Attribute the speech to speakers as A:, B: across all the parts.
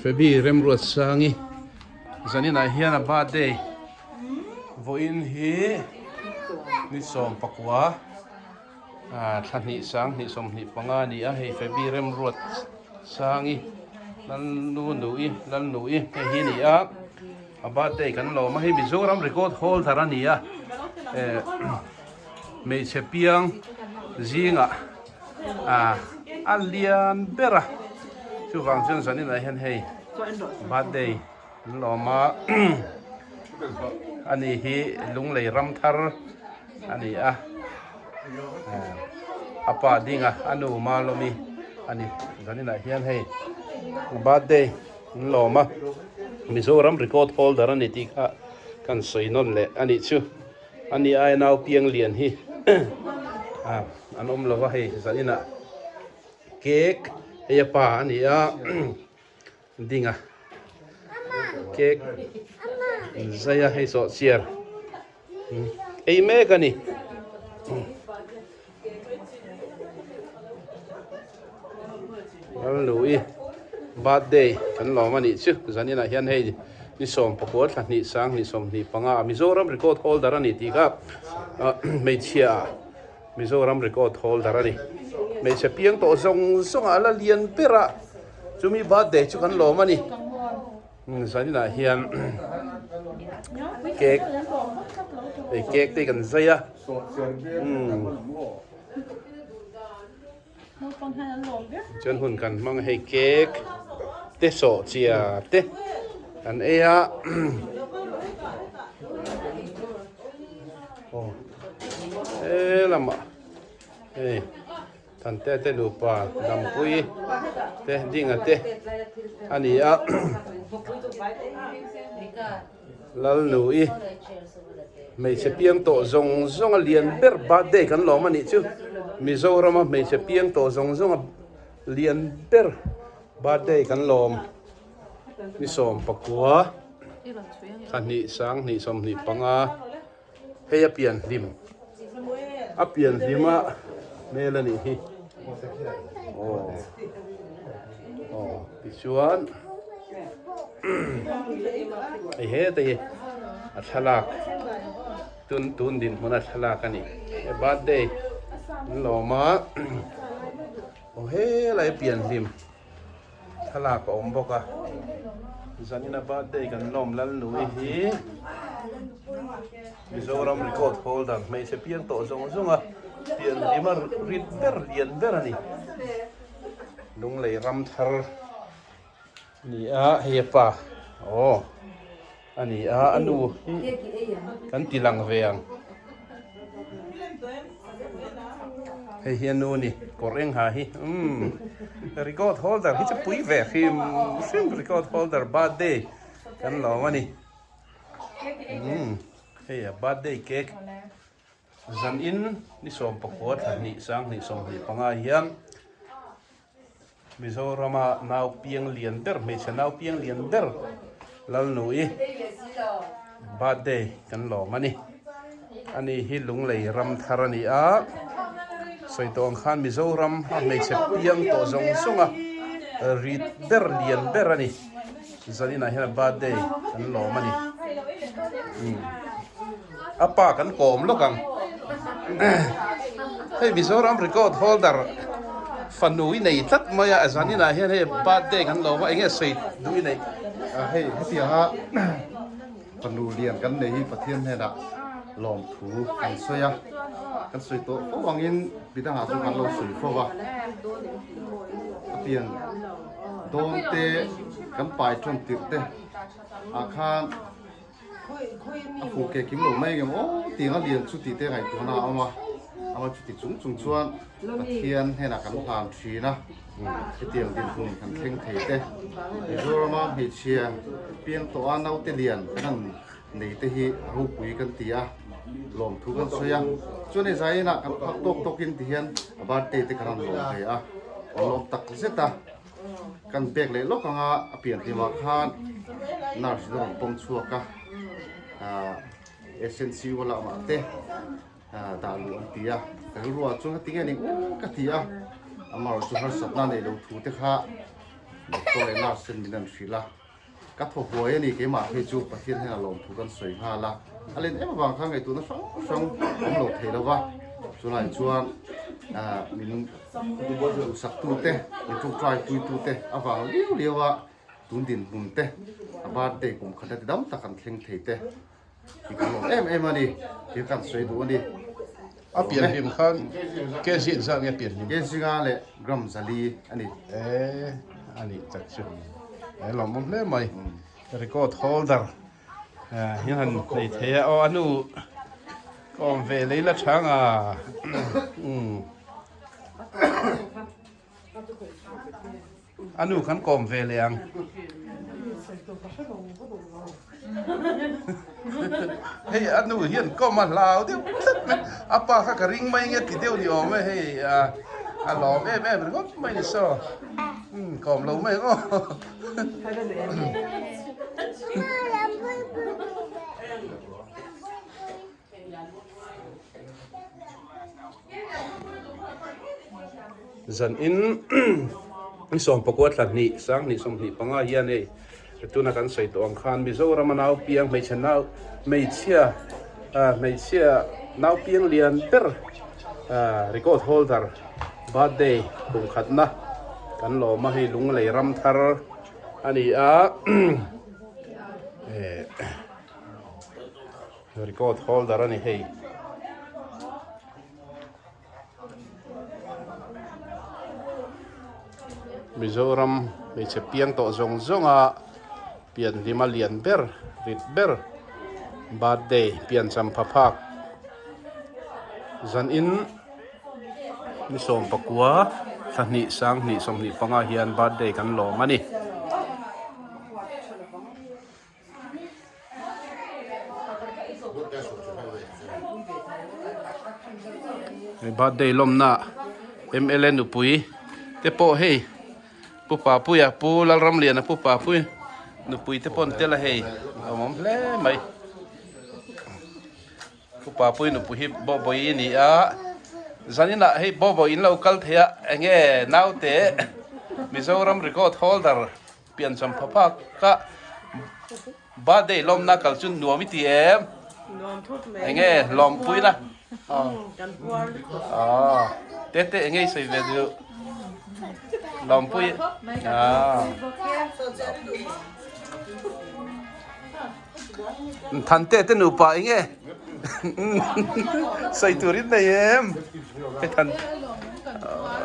A: Fabi Remruatsangi zaninah hian a birthday vawiin hi ni 19 thla hnih sang hnih 25 a ni a hei Fabi Remruatsangi Lalnu Nui Lalnui hei hi a ni a a birthday kan lawm a hei Mizoram record holder a ni a eh hmeichhe piang zingah ah a lian ber a chuvang chuan zaninah hian hei birthday an lawm a ani hi lunglei ram thar a ni a a pa ding a a nu malawmi a ni zaninah hian hei birthday an lawm a Mizoram record holder a ni tih kha kan sawi nawn leh a nih chu. A ni aia nau piang lian hi an awm lo va hei zaninah cake hei a pa a ni a ding a cake zai a hei sawh chiar ei mek a ni. Lalnui birthday kan lawm a nih chu zaninah hian hei ni 19 thla hnih sang hnih 25 a Mizoram record holder a ni tih kha hmeichhia ah Mizoram record holder a ni hmeichhe piang tawh zawng zawng ah a la lian ber a chumi birthday chu kan lawm a ni zaninah hian cake hei cake te kan zai a. Chuan hun kan hmang hei cake te sawh chia te an ei a aw he lamah hei Thante te nupa Dampui te Dinga te a ni a. Lalnui hmeichhe piang tawh zawng zawng a lian ber birthday kan lawm a nih chu Mizoram a hmeichhe piang tawh zawng zawng a lian ber birthday kan lawm ni 19 thla hnih sang hnih 25 hei a pian hlim a pian hlim a hmel a nih hi aw aw tichuan hei heta hi a thlalak tun tun dinhmun a thlalak a ni he birthday an lawm a aw helai a pian hlim. Thlalak a awm bawk a, zanina birthday kan lawm Lalnui hi Mizoram record holder hmeichhe piang tawh zawng zawng a pian hlim a rit ber lian ber a ni. Lunglei ram thar a ni a, hei a pa aw. A ni a, a nu hi kan ti lang ve ang. Hei hi a nu ni, kawr eng ha hi. Umm, record holder hi chu pui ve hrim hrim record holder birthday kan lawm a ni. Umm, hei a birthday cake zan in ni 19 thla hnih sang hnih 25 hian Mizorama nau piang lian ber, hmeichhe nau piang lian ber Lalnui birthday kan lawm a ni. Ani hi Lunglei ram thar a ni a, sawi tawh ang khan Mizoram a hmeichhe piang tawh zawng zawng a rit ber lian ber a ni. Zaninah hian a birthday kan lawm a ni. A pa kan kawm lawk ang. Hei Mizoram record holder fanu i nei tlat mai a, zaninah hian hei birthday kan lawm a, enge sawi duh i neih?
B: Hei hetianga fanu lian kan nei hi Pathian hnenah lawmthu kan sawi a, kan sawi tawh fo angin midangah chu kan lo sawi fo va, a pian dawn te kan pai tawn tirh te ah khan A fuh ke kim lo mai ngem aw tiang a lian chu tih te ngaihtuahna a awm a, ama chuti chung chung chuan Pathian hnenah kan hlan thin a, hetiang dinhmun kan thleng thei te Mizorama hmeichhia piang tawh a naute lian kan han nei te hi a ropui kan ti a, lawmthu kan sawi a, chuan hei zainah kan phak tawk tawkin ti hian a birthday te kan han lawm ve a, kan lawm tak zet a. Kan bag leh lawk anga a pian hlimah khan nurse in a rawn pawm chhuak a, ahh SNCU lamah te dah luh an ti a, ka rilruah chuan ka ti nge ni u ka ti a, amaherawhchu harsatna neih loh thu te kha Doctor leh nurse ten min an hrilh a, ka thaw huai a ni keimah phei chu Pathian hian a lawmthu kan sawi nghal a, a len em avang khan ngaihtuahna hrang hrang awm lo thei lo va, chulai chuan min duhsaktute, min ṭawngṭai puitute avang liau liau a tun dinhmun te, a birthday kum khat a ti dam tak an thleng thei te hi kan lawm em em a ni tih kan sawi duh a ni.
A: A pian hlim khan kg engzat nge pian hlim?
B: Kg nga leh gram zali a ni.
A: E a nih tak chu e lawmawm hle mai. Record holder hian han nei thei a, aw a nu ka awm ve lei la chang a. A nu kan kawm ve leh ang. Hei a nu hian kawm a hlau deuh tlat mai. A pa kha ka ring mai nge ti deuh ni awm e hei a lawm em em ringawt mai ni saw. Umm kawm lo mai ang aw. Zan in ni sawm pakua thla hnih sang hnih sawmhnih panga hian hei tuna kan sawi tawh ang khan Mizoram a nau piang hmeichhe nau hmeichhia ah hmeichhia nau piang lian ber ah record holder birthday kum khatna kan lawm a hei Lunglei ram thar a ni a eh. Record holder a ni hei. Mizoram hmeichhe piang tawh zawng zawng a pian hlima lian ber rit ber birthday pian champha phak zan in ni sawm pakua thla hnih sang hnih sawmhnih panga hian birthday kan lawm a ni. Birthday lawmna mla nupui te pawh hei pu Papuia pu Lalramliana pu Papui nupui te pawh an tel a hei a awm hle mai. Pu Papui nupui hi Bawhbawi a ni a, zaninah hei Bawhbawi in lo kal thei a, enge naute Mizoram record holder piancham pha phak kha birthday lawmna kal chu nuam i ti em?
C: Nuam thut mai.
A: Enge lawmpuina?
C: Kan puar lutuk.
A: Aw, tete enge i sawi ve duh? Lawmpui. Aw. Thante te nupa eng e sawi turin nei em he than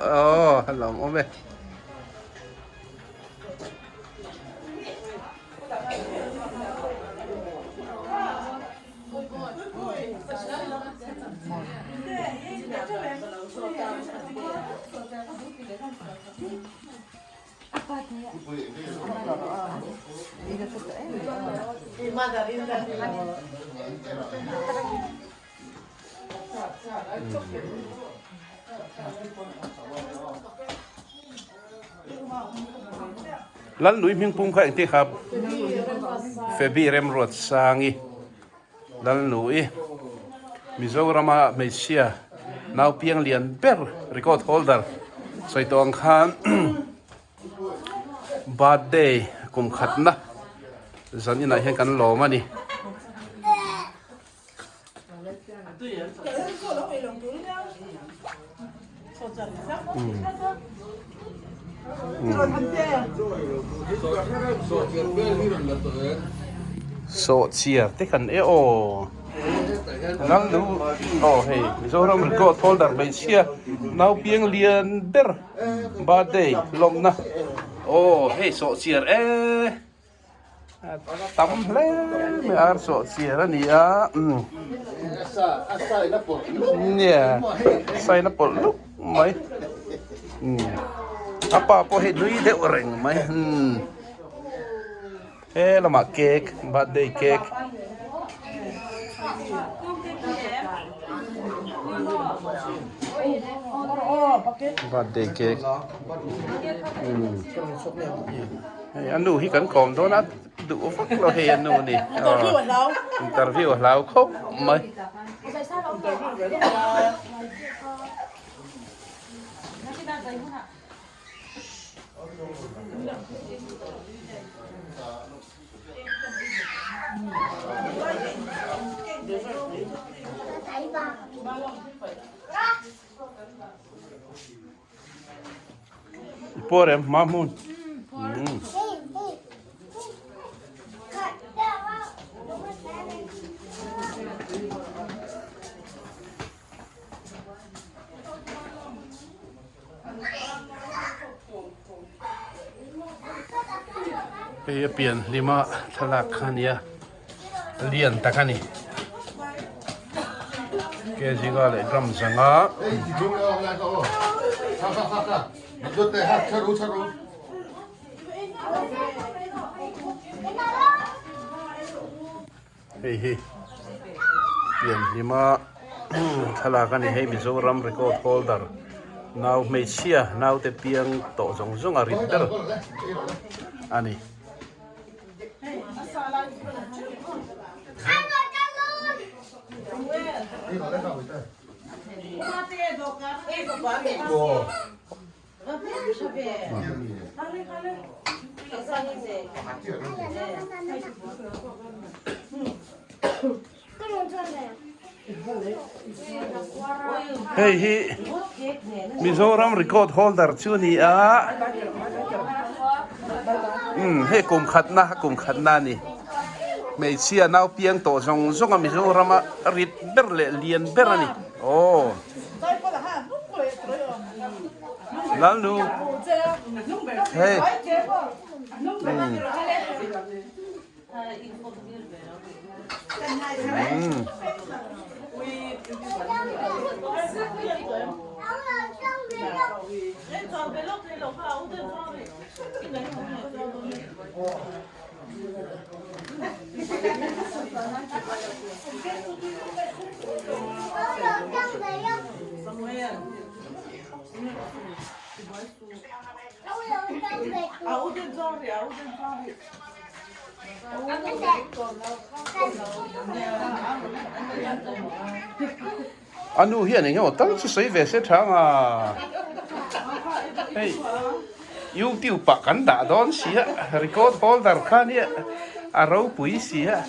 A: aw a lawm awm e. Lalnui hmingpum kha engti kha Febi Remruatsangi Lalnui Mizorama hmeichhia nau piang lian ber record holder sawi tawh ang khan birthday kum khatna zan inah hian kan lawm a ni. Sawhchiar te kan e aw Lalnu aw hei Mizoram record holder hmeichhia naupiang lian ber birthday lawmna aw hei sawhchiar e. Tam hle mai ar sawh chiar a ni a nia saina pawlh lup mai a pa pawh hi nui deuh reng mai he lamah cake birthday cake. Birthday cake Hei a nu hi kan kawm dawn a duh vak lo hei a nu ni interview a hlau khawp mai. Puar em hma hmun. Hei a pian hlima thlalak kha ania lian tak a ni kg nga leh gram zanga. Hei hi pian hlima thlalak a ni hei Mizoram record holder nau hmeichhia naute piang tawh zawng zawng a rit ber a ni. Hei hi Mizoram record holder chu a ni a, umm hei kum khatna kum khatna a ni. Hmeichhia nau piang tawh zawng zawng a Mizorama rit ber leh lian ber a ni. Aw. Lalnu hei A nu hian eng emaw tal chu sawi ve se tha anga hei youtube ah kan dah dawn si a record holder kha nia a ropui si a.